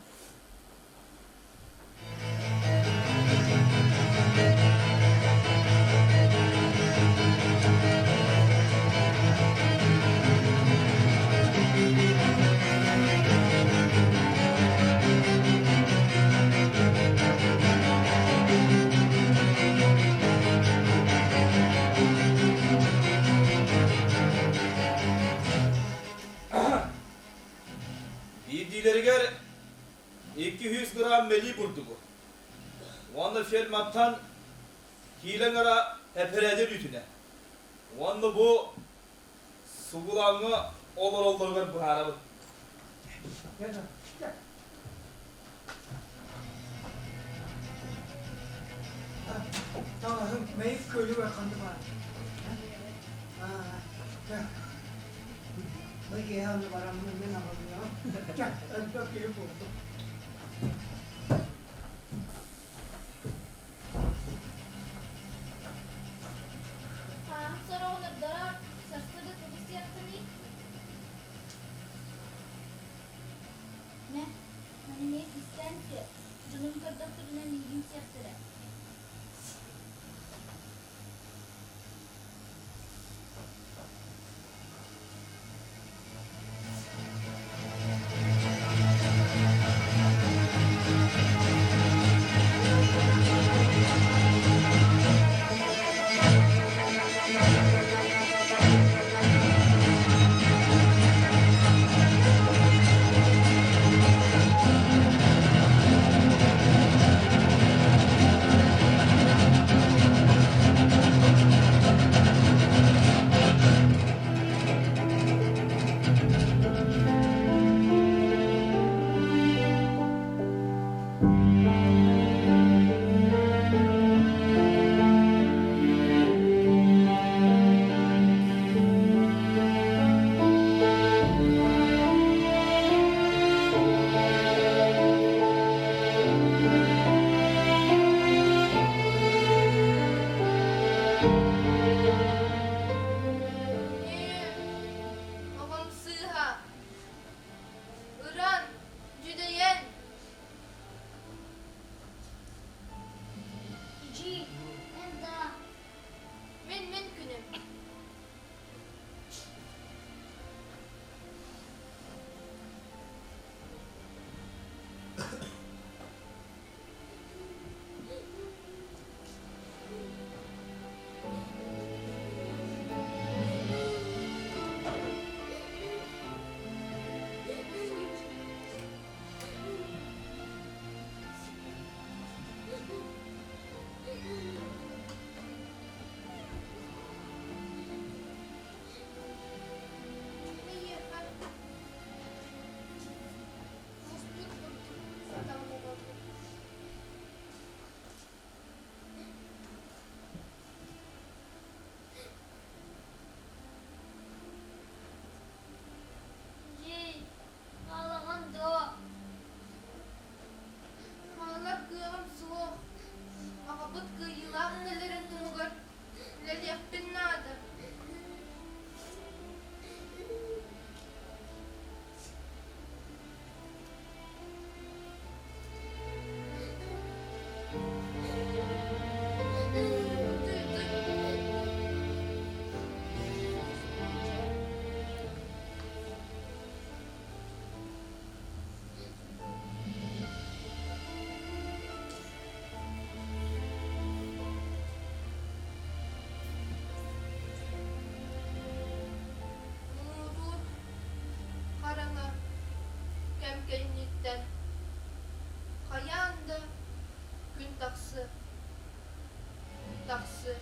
Биирдиилэригэр 200 грамм мэлии бурдугу уонна ферматтан киилэ аҥара эпэрээдэр үүтүнэ уонна бу сугулааҥҥа олороллоругар быһаарабыт. Таҥаһым мэйик күөлүгэр ханна баар? Бу киһи аны бараммын мин аҕалыаҕым. Чэ, элбэх киһи буоллум. Хаһан сороҕун ордорор, сарсыарда тугу сиэххиний? Мэ, маны эмиэ кистээн сиэ, дьонум көрдөхтөрүнэ миигин сиэхтэрэ. кэм кэнниттэн хайаан да күн тахсыа, тахсыа.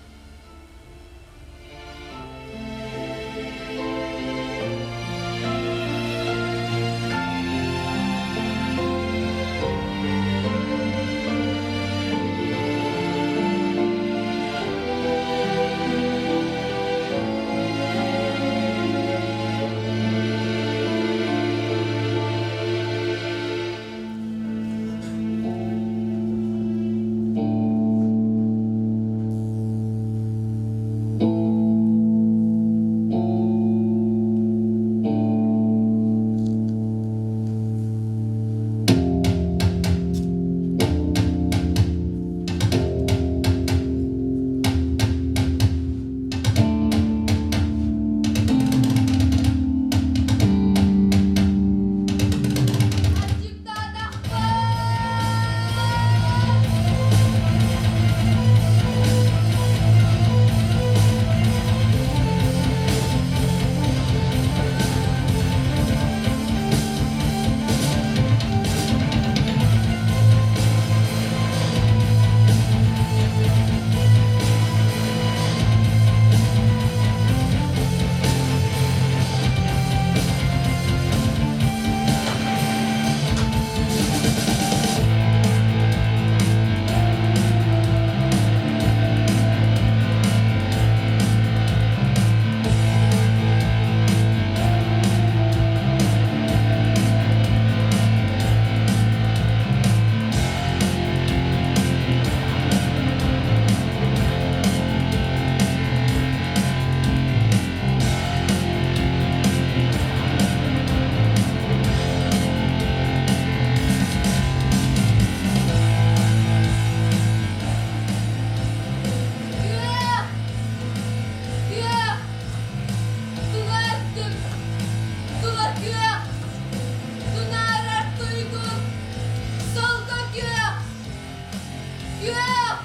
Күөх! Күөх! Тула өттүм! Тула күөх! Тунаарар туйгун! Солко күөх! Күөх!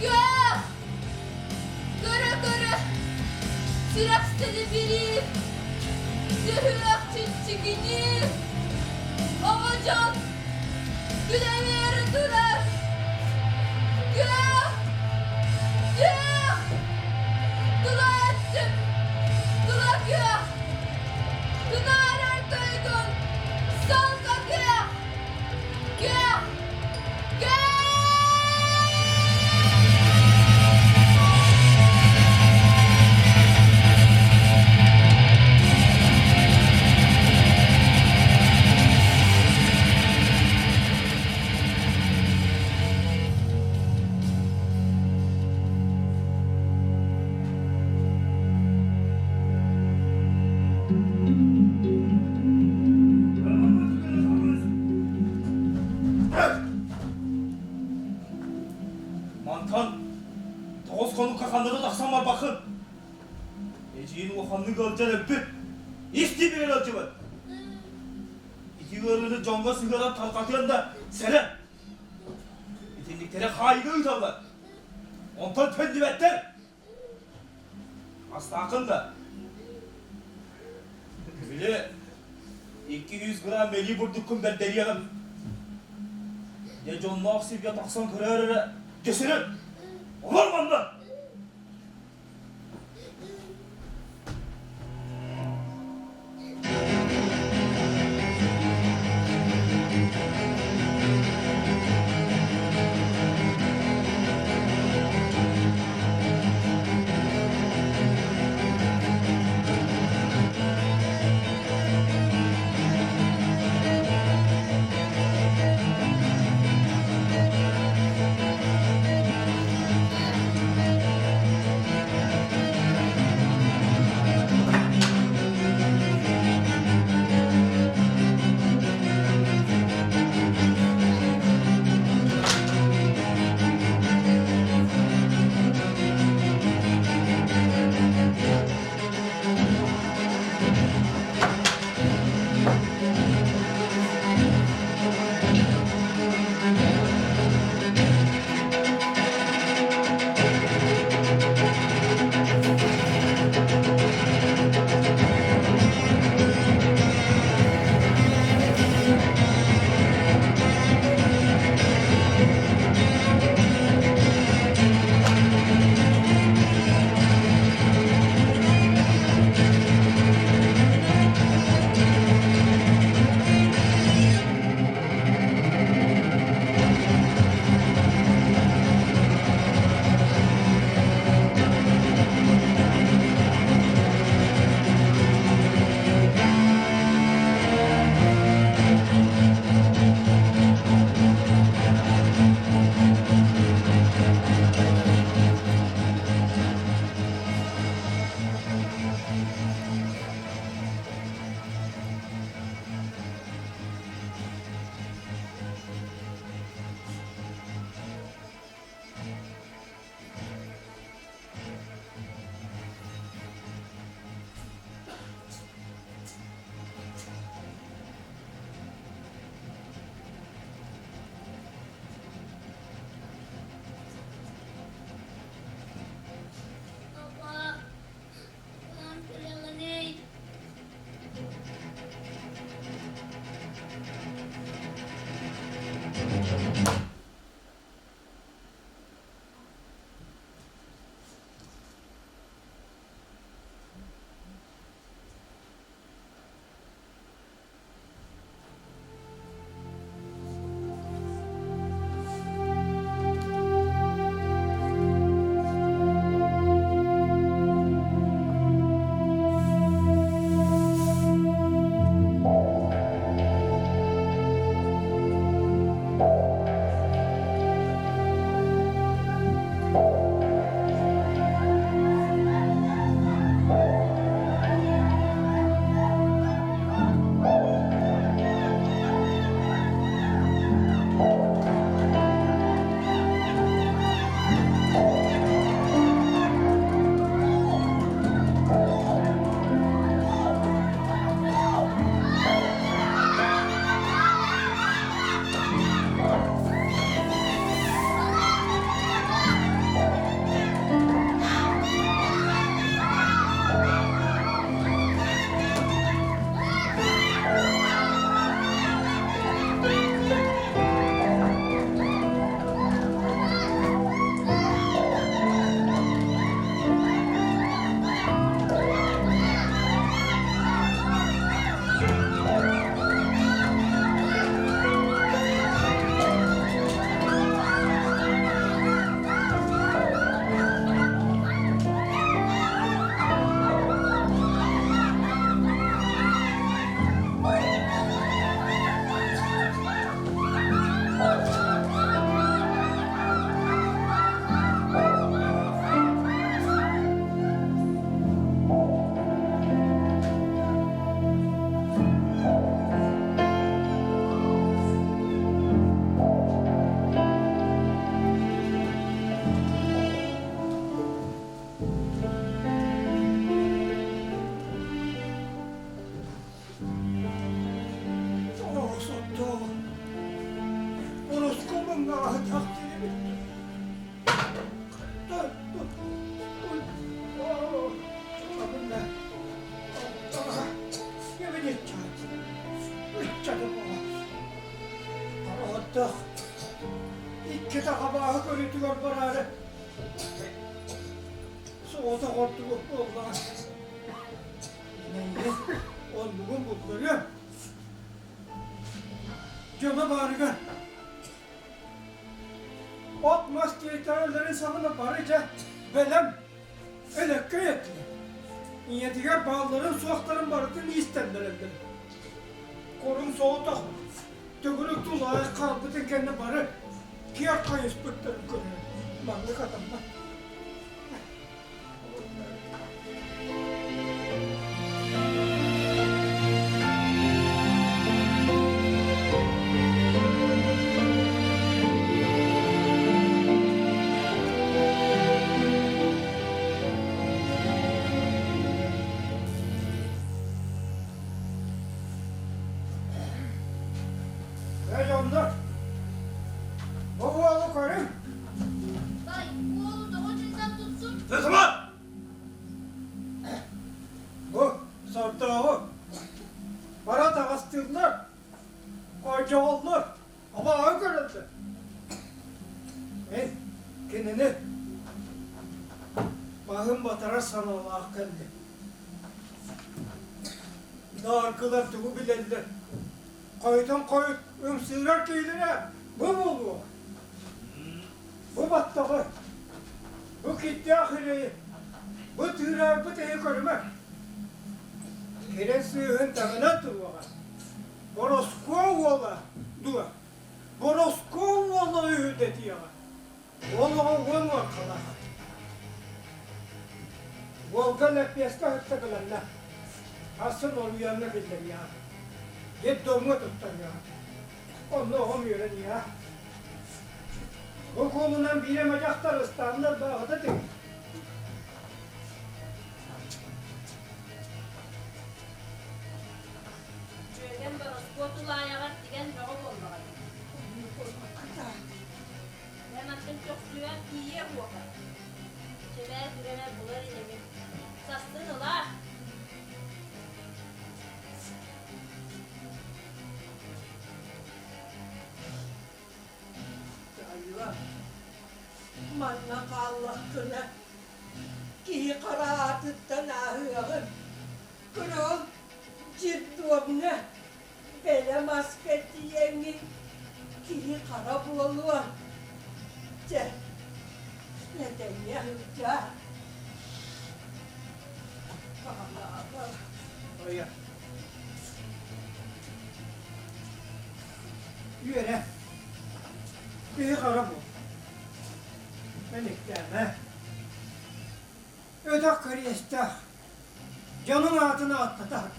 Күөх! Көрө-көрө сүрэх сэлибириир, сүһүөх чиччигиниир, оҕо дьон күлэриэри турар. Күөх! Күөх! Тула өттүм, тула күөх! Тунаарар туйгун, солко күөх! Күөх! Күөх! Мантан тоҕус хонукка ханна да тахсан барбаккын. Эдьиийин улаханнык ыалдьан өлбүт. Ис тиибигэр ыалдьыбыт. Ити ыарыыны дьоҥҥо сыһыаран тарҕатыан да сэрэн. Итинниктэри хаайыыга ыыталлар. Онтон төннүбэттэр. Астааххын да? Били 200 грамм мэлии бурдуккун бэрдэриэҕим. Дьэ дьонноох сиргэ тахсан көрөөр эрэ, дьэсирин! Олор манна! Абааһытах диэбит. Хараҕаттах икки абааһы көрүүтүгэр бараары соҕотох ордугуп буоллаҕа. Оннугун булларыам. Дьоно баарыгар От-мас тиэйтэрэллэрин саҕана бары дьэ бэлэм, элэккэй этилэр. Ийэтигэр баалларын-суохтарын барытын иистэннэрэллэр. Куруҥ соҕотох төгүрүк тулаайах хаалбытын кэннэ бары киэр хайыспыттарын көрөр. Маннык атаммат. Эй, дьоннор! Бу уолу көрүҥ! Бай, уолу тоҕо дьылдан тутсун? Тытыма! Бу сордооҕу бара таҕыстыыллар, хойдьоҕоллор, абааһы көрөллөр. Мин кинини баһын батарар санаалаах кэллим. Дааргылар тугу билэллэр, хойутун хойут ымсыырар киһилэрэ бу буолуо. Бу баттаҕы, бу кирдээх үрэйи, бу тыыраарбыт эһи көрүмэ. Кирэн сыыһын таҥынан туруоҕа. Бороскуо уола дуо? Бороскуо уола үһү дэтиэҕэ. Уол оҕо уон уоркалаах. Уолга лэппиэскэ ыһыкта гынанна. Сарсын Олуйаҥҥа биллэриэҕэ. Детдомҥа туттарыаҕа. Онно оҕом үөрэниэҕэ. Бу куолунан биир эмэ дьахтар ыстааннар бааҕыта тигин. Дьүөгэм Бороскуо тулаайаҕар тигэн бөҕө буоллаҕа дии. Эн атын чохчуйан тиийиэ уоҕа. Чэбээ түрэмэ булар инибин. Састын ылаа. Дайыла, манна хааллаххына киһи хара аатыттан ааһыаҕын. Көрөҕүн, детдомҥа бэлэм аска тиийэҥҥин киһи хара буолуо. Чэ, этэҥҥэ сылдьаар. Ойо. Үөрэ. Киһи хара буол. Мэниктээмэ. Өтөх кэриэстээх. Дьонуҥ аатын ааттатар.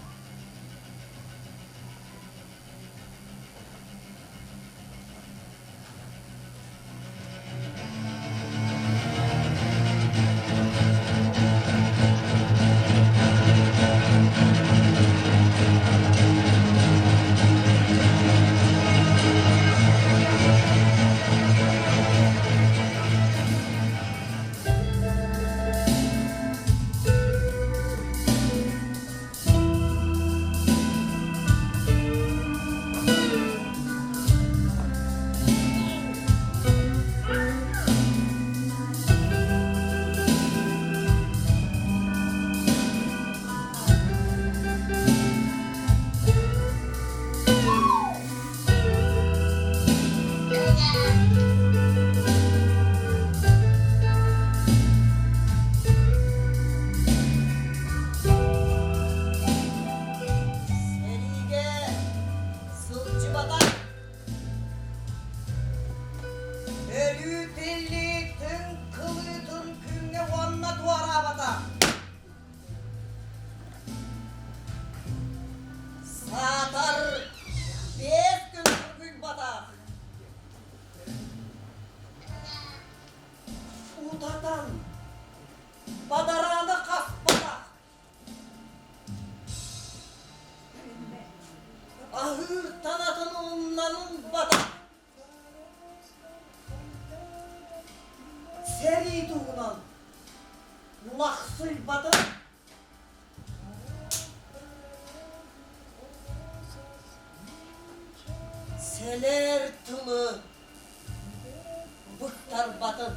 Сэриигэ сылдьыбатах Өлүү тиллиитин кылыытын күҥҥэ уонна туораабатах Саатар биэс күн тургуйбатах Утатан бадарааны хаспатах Аһыыр танатын умнан ылбатах. туһунан лахсыйбатын. Сэлээр тылы быктарбатын.